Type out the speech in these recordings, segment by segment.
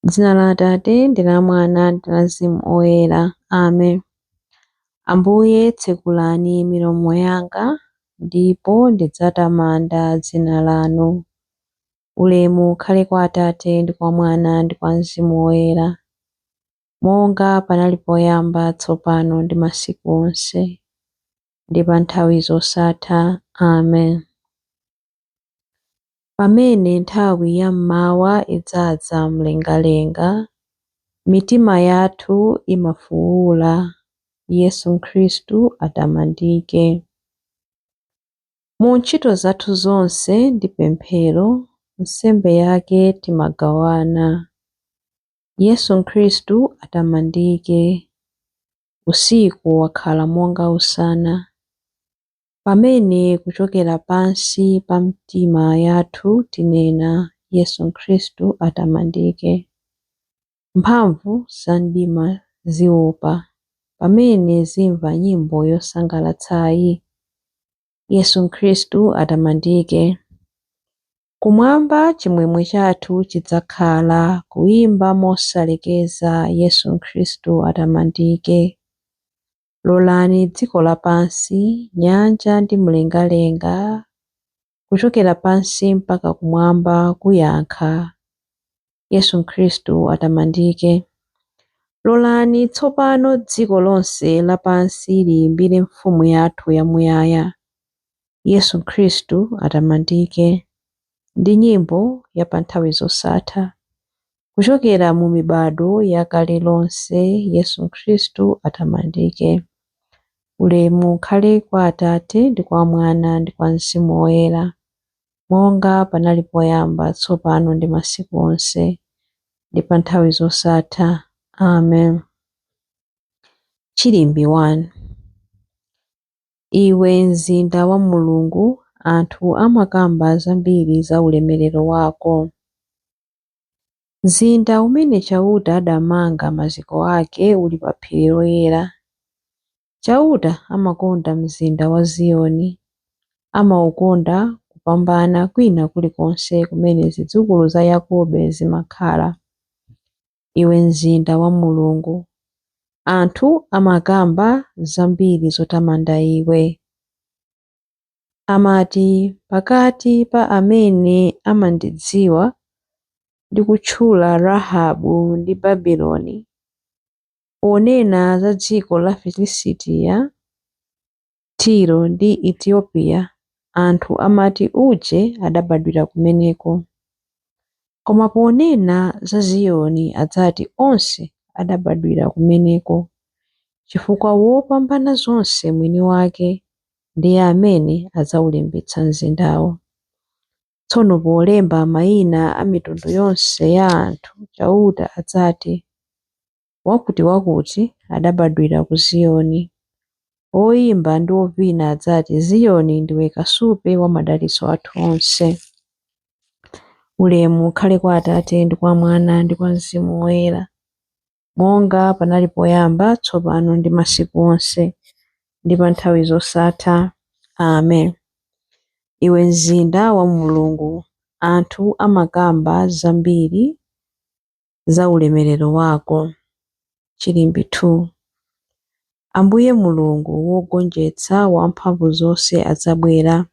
M'dzina la Atate ndi la Mwana ndi la Mzimu Woyera. Amen. Ambuye, tsekulani milomo yanga, ndipo ndidzatamanda dzina lanu. Ulemu ukhale kwa Atate ndi kwa Mwana ndi kwa Mzimu Woyera, monga panali poyamba, tsopano ndi masiku onse, ndi pa nthawi zosatha. Amen. Pamene nthawi ya mmawa idzadza mlengalenga, mitima yathu imafuwula, Yesu Khristu atamandike. Mu ntchito zathu zonse ndi pemphero, nsembe yake timagawana. Yesu Khristu atamandike. Usiku wakhala monga usana. Pamene kuchokera pansi pa mitima yathu tinena, Yesu Khristu atamandike. Mphamvu za mdima ziopa pamene zimva nyimbo yosangalatsayi. Yesu Khristu atamandike. Kumwamba chimwemwe chathu chidzakhala kuyimba mosalekeza Yesu Khristu atamandike. Lolani dziko lapansi, nyanja ndi mlengalenga, kuchokera pansi mpaka kumwamba kuyankha, Yesu Khristu atamandike. Lolani tsopano dziko lonse lapansi liyimbire Mfumu yathu yamuyaya, Yesu Khristu atamandike, ndi nyimbo ya pa nthawi zosatha. Kuchokera mu mibado yakale lonse, Yesu Khristu atamandike. Ulemu ukhale kwa Atate ndi kwa Mwana ndi kwa Mzimu Woyera, monga panali poyamba, tsopano ndi masiku onse, ndi pa nthawi zosatha. Amen. Chilimbi 1. Iwe mzinda wa Mulungu, anthu amakamba zambiri za ulemerero wako. Mzinda umene Chauta adamanga maziko ake uli pa phiri loyera. Chauta amakonda mzinda wa Ziyoni, amaukonda kupambana kwina kulikonse kumene zidzukulu za Yakobe zimakhala. Iwe mzinda wa Mulungu, anthu amakamba zambiri zotamanda iwe. Amati, pakati pa amene amandidziwa ndi kutchula Rahabu ndi Babuloni, ponena za dziko la Filisitiya, Tiro ndi Ethiopia, anthu amati uje adabadwira kumeneko. Koma ponena za Ziyoni adzati onse adabadwira kumeneko, chifukwa Wopambana zonse mwini wake ndiye amene adzawulimbitsa mzindawo. Tsono polemba mayina a mitundu yonse ya anthu, Chauta adzati, wakutiwakuti adabadwira ku Ziyoni. Oyimba ndi ovina adzati, Ziyoni ndiwe kasupe wa madalitso athu onse. Ulemu ukhale kwa Atate ndi kwa Mwana ndi kwa Mzimu Woyera, monga panali poyamba, tsopano ndi masiku onse, ndi pa nthawi zosatha. Amen. Iwe mzinda wa Mulungu, anthu amakamba zambiri za ulemerero wako. Chilimbi 2. Ambuye Mulungu wogonjetsa wamphamvu zonse adzabwera,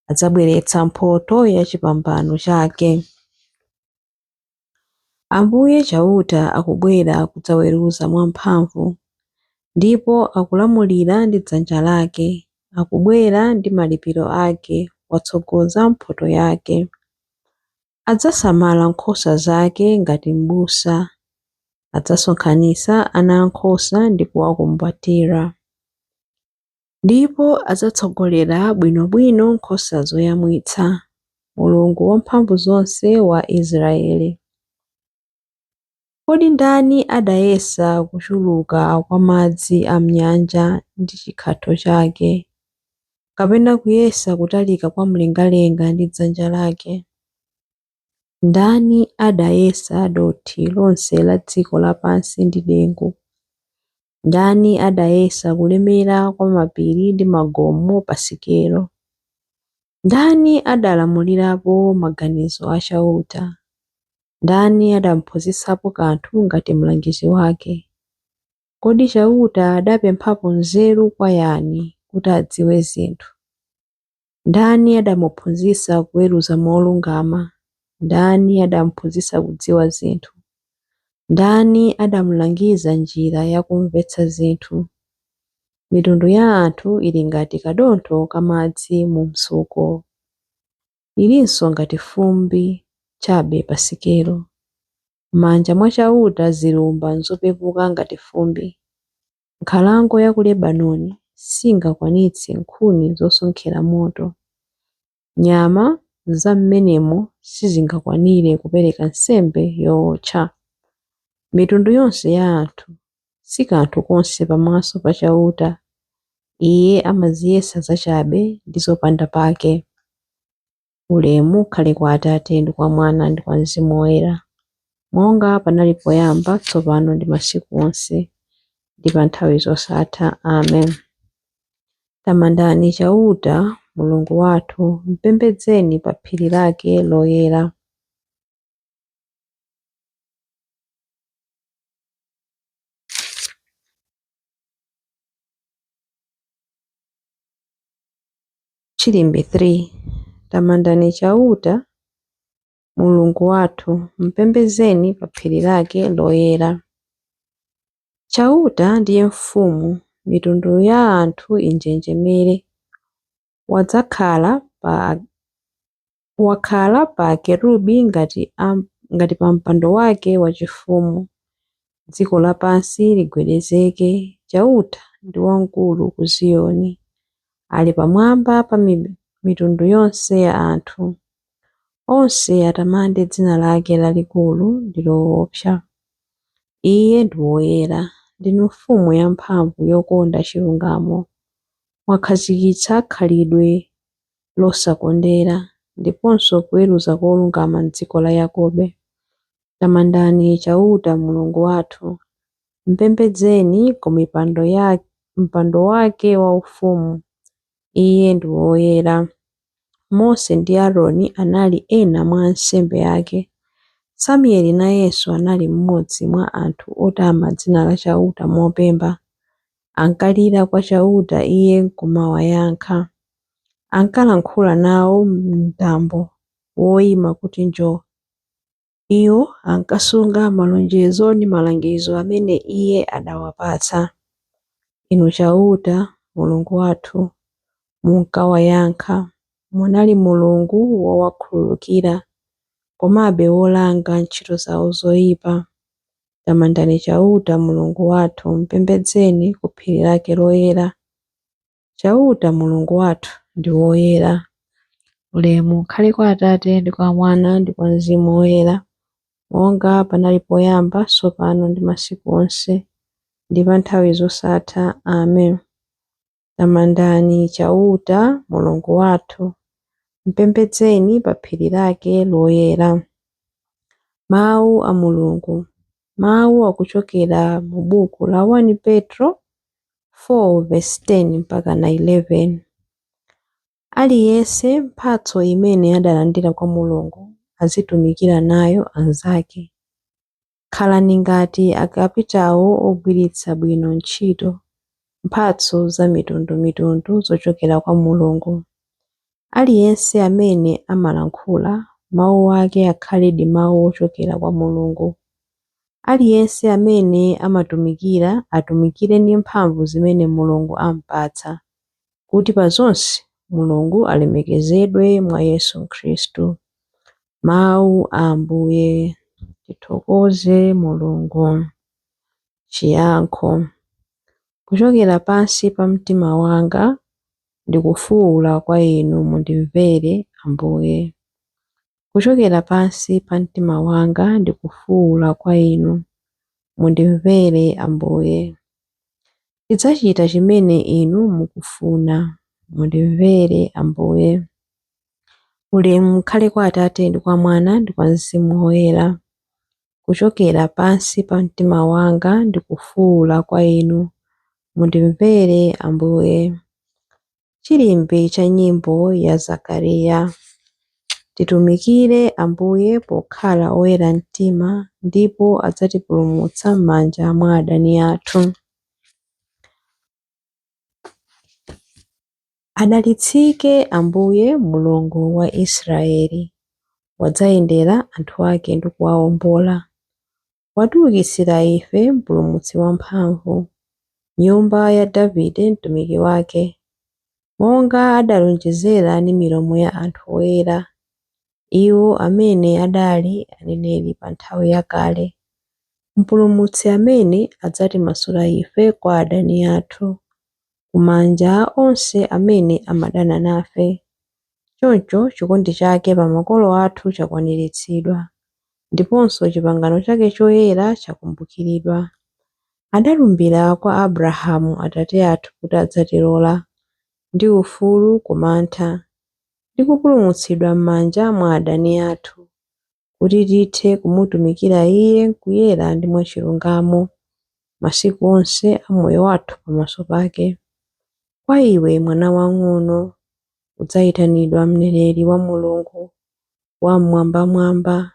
adzabweretsa mphotho ya chipambano chake. Ambuye Chauta akubwera kudzaweruza mwamphamvu, ndipo akulamulira ndi dzanja lake, akubwera ndi malipiro ake, watsogoza mphotho yake. Adzasamala nkhosa zake ngati m'busa, adzasonkhanitsa ana ankhosa ndi kuwakumbatira. Ndipo adzatsogolera bwinobwino nkhosa zoyamwitsa, Mulungu Wamphamvuzonse wa Israele. Kodi ndani adayesa kuchuluka kwa madzi a m'nyanja ndi chikhatho chake, kapena kuyesa kutalika kwa mlengalenga ndi dzanja lake? Ndani adayesa dothi lonse la dziko lapansi ndi dengu? Ndani adayesa kulemera kwa mapiri ndi magomo pa sikelo? Ndani adalamulirapo maganizo a Chauta? Ndani adamphunzitsapo kanthu ngati mlangizi wake? Kodi Chauta adapemphapo nzeru kwa yani kuti adziwe zinthu? Ndani adamuphunzitsa kuweruza molungama? Ndani adamuphunzitsa kudziwa zinthu? Ndani adamulangiza njira yakumvetsa zinthu? Mitundu ya anthu ili ngati kadontho ka madzi mu mtsuko, ilinso ngati fumbi chabe pa sikelo. M'manja mwa Chauta zilumba nzopepuka ngati fumbi. Nkhalango ya ku Lebanoni singakwanitse nkhuni zosonkhera moto. Nyama zam'menemo sizingakwanire kupereka nsembe yootcha. Mitundu yonse ya anthu si kanthu konse pamaso pa Chauta. Iye amaziyesa zachabe ndi zopanda pake. Ulemu ukhale kwa Atate ndi kwa Mwana ndi kwa Mzimu Woyera, monga panali poyamba, tsopano ndi masiku onse, ndi pa nthawi zosatha. Amen. Tamandani Chauta Mulungu wathu, mpembedzeni pa phiri lake loyera. Chilimbi 3. Tamandani Chauta Mulungu wathu, mpembedzeni pa phiri lake loyera. Chauta ndiye mfumu, mitundu ya anthu injenjemere. Wakhala pa akerubi ngati pa mpando wake wachifumu. Dziko lapansi ligwedezeke. Chauta ndi wamkulu ku Ziyoni, ali pamwamba pa mitundu yonse ya anthu. Onse atamande dzina lake lalikulu ndi loopsa. Iye ndi woyera, ndinu mfumu yamphamvu yokonda chilungamo. Mwakhazikitsa khalidwe losakondera, ndiponso kuweruza kolungama m'dziko la Yakobe. Tamandani Chauta Mulungu wathu, mpembedzeni ku mpando wake waufumu. Iye ndi woyera. Mose ndi Aaroni anali ena mwa ansembe ake. Samueli nayenso anali mmodzi mwa anthu otama dzina la Chauta mopemba. Ankalira kwa Chauta Iye nkumawayankha. Ankalankhula nawo m'mtambo woyima kuti njoo. Iwo ankasunga malonjezo ndi malangizo amene Iye adawapatsa. Inu Chauta, Mulungu wathu, munkawayankha. Munali Mulungu wowakhululukira, komabe wolanga ntchito zawo zoyipa. Tamandani Chauta Mulungu wathu, mpembedzeni ku phiri lake loyera. Chauta Mulungu wathu ndi woyera. Ulemu ukhale kwa Atate ndi kwa Mwana ndi kwa Mzimu Woyera, monga panali poyamba, tsopano ndi masiku onse, ndi pa nthawi zosatha. Amen. Tamandani Chauta Mulungu wathu, mpembedzeni pa phiri lake loyera. Mawu a Mulungu. Mawu akuchokera mu buku la 1 Petro 4 verse 10 mpaka na 11. Aliyense mphatso imene adalandira kwa Mulungu azitumikira nayo anzake. Khalani ngati akapitawo ogwiritsa bwino ntchito mphatso za mitundumitundu zochokera kwa Mulungu. Aliyense amene amalankhula, mawu ake akhaledi mawu ochokera kwa Mulungu. Aliyense amene amatumikira, atumikire ndi mphamvu zimene Mulungu amupatsa, kuti pa zonse Mulungu alemekezedwe mwa Yesu Khristu. Mawu a Ambuye. Tithokoze Mulungu. Chiyankho. Kuchokera pansi pa mtima wanga ndikufuwula kwa Inu mundimvere, Ambuye. Kuchokera pansi pa mtima wanga ndikufuwula kwa Inu, mundimvere Ambuye. Tidzachita chimene Inu mukufuna, mundimvere Ambuye. Ulemu ukhale kwa Atate ndi kwa Mwana ndi kwa Mzimu Woyera. Kuchokera pansi pa mtima wanga ndikufuwula kwa Inu, mundimvere Ambuye. Chilimbi cha nyimbo ya Zakariya. Titumikire Ambuye pokhala oyera mtima, ndipo adzatipulumutsa m'manja mwa adani athu. Adalitsike Ambuye Mulungu wa Israeli, wadzayendera anthu ake ndi kuwawombola. Watiukitsira ife Mpulumutsi wamphamvu, nyumba ya Davide mtumiki wake, monga adalonjezera ndi milomo ya anthu oyera, iwo amene adali aneneri pa nthawi yakale, Mpulumutsi amene adzatimasula ife kwa adani athu, kumanja a onse amene amadana nafe. Choncho chikondi chake pa makolo athu chakwaniritsidwa, ndiponso chipangano chake choyera chakumbukiridwa. Adalumbira kwa Abrahamu atate athu kuti adzatilola, ndi ufulu ku mantha, ndi kupulumutsidwa m'manja mwa adani athu, kuti tithe kumutumikira Iye m'kuyera ndi mwachilungamo, masiku onse a moyo wathu pamaso pake. Kwa iwe, mwana wamng'ono, udzayitanidwa mneneri wa Mulungu Wam'mwambamwamba.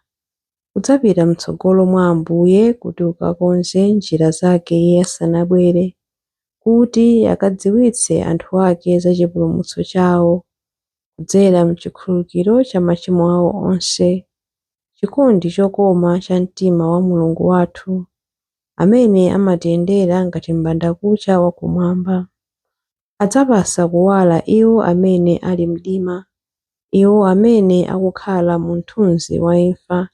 Udzapita m'tsogolo mwa Ambuye kuti ukakonze njira zake Iye asanabwere, kuti akadziwitse anthu ake za chipulumutso chawo, kudzera m'chikhululukiro cha machimo awo onse, chikondi chokoma cha mtima wa Mulungu wathu, amene amatiyendera ngati m'bandakucha wakumwamba. Adzapatsa kuwala iwo amene ali mdima, iwo amene akukhala mu mthunzi wa imfa,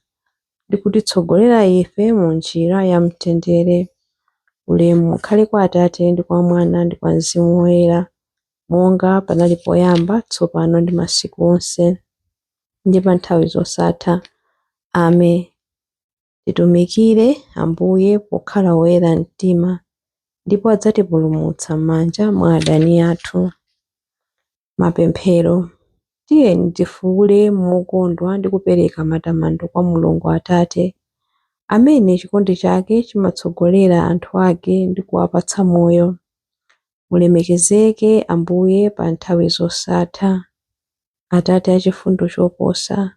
ndi kutitsogolera ife mu njira ya mtendere. Ulemu ukhale kwa Atate ndi kwa Mwana ndi kwa Mzimu Woyera, monga panali poyamba, tsopano ndi masiku onse, ndi pa nthawi zosatha. Amen. Titumikire Ambuye pokhala oyera mtima, ndipo adzatipulumutsa m'manja mwa adani athu. Mapemphero. Tiyeni tifuule mokondwa ndi kupereka matamando kwa Mulungu Atate, amene chikondi chake chimatsogolera anthu ake ndi kuwapatsa moyo. Mulemekezeke Ambuye pa nthawi zosatha. Atate achifundo choposa,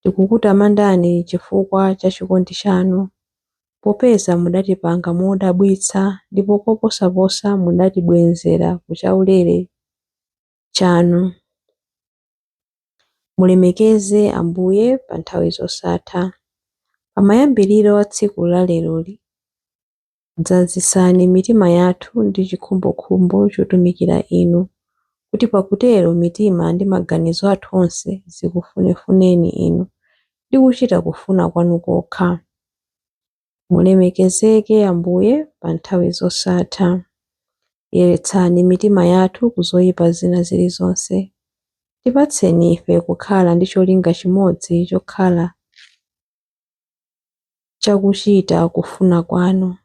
tikukutamandani chifukwa cha chikondi chanu, popeza mudatipanga modabwitsa ndipo koposaposa munatibwezera ku chaulere chanu. Mulemekeze Ambuye pa nthawi zosatha. Pamayambiriro a tsiku la leroli, dzazitsani mitima yathu ndi chikhumbokhumbo chotumikira Inu, kuti pakutero mitima ndi maganizo athu onse zikufunefuneni Inu, ndi kuchita kufuna kwanu kokha. Mulemekezeke Ambuye pa nthawi zosatha. Yeretsani mitima yathu ku zoyipa zina zilizonse. Tipatseni ife kukhala ndi cholinga chimodzi chokhala chakuchita kufuna kwanu.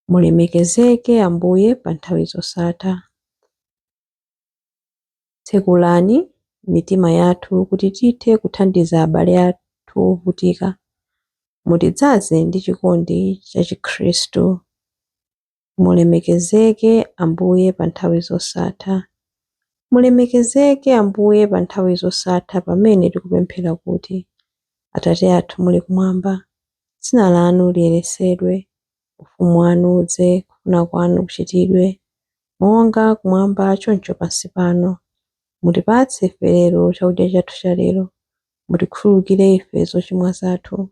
Mulemekezeke Ambuye pa nthawi zosatha. Tsekulani mitima yathu kuti tithe kuthandiza abale athu ovutika. Mutidzaze ndi chikondi cha Chikhristu. Mulemekezeke Ambuye pa nthawi zosatha. Mulemekezeke Ambuye pa nthawi zosatha pamene tikupemphera kuti, Atate athu muli kumwamba, dzina lanu liyeretsedwe, ufumu wanu udze, kufuna kwanu kuchitidwe, monga kumwamba choncho pansi pano. Mutipatse ife lero chakudya chathu cha lero. Mutikhululukire ife zochimwa zathu,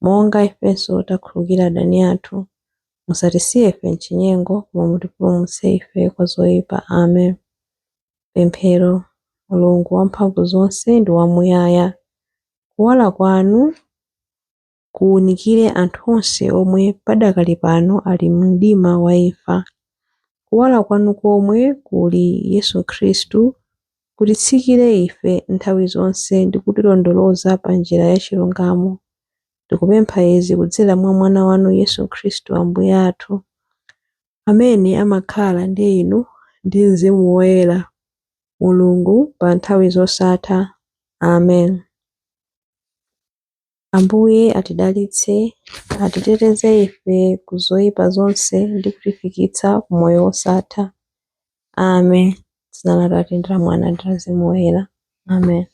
monga ifenso takhululukira adani athu. Musatisiye ife m'chinyengo, koma mutipulumutse ife kwa zoyipa. Amen. Pemphero. Mulungu wamphamvu zonse ndi wamuyaya, kuwala kwanu kuwunikire anthu onse omwe padakali pano ali mu mdima wa imfa. Kuwala kwanu komwe kuli Yesu Khristu kutitsikire ife nthawi zonse ndi kutilondoloza pa njira ya chilungamo. Tikupempha izi kudzera mwa Mwana wanu Yesu Khristu Ambuye athu, amene amakhala ndi inu ndi Mzimu Woyera, Mulungu pa nthawi zosatha. Amen. Ambuye atidalitse, atiteteze ife ku zoyipa zonse ndi kutifikitsa ku moyo wosatha. Amen. Dzina la Atate ndi la Mwana ndi la Mzimu Woyera. Amen.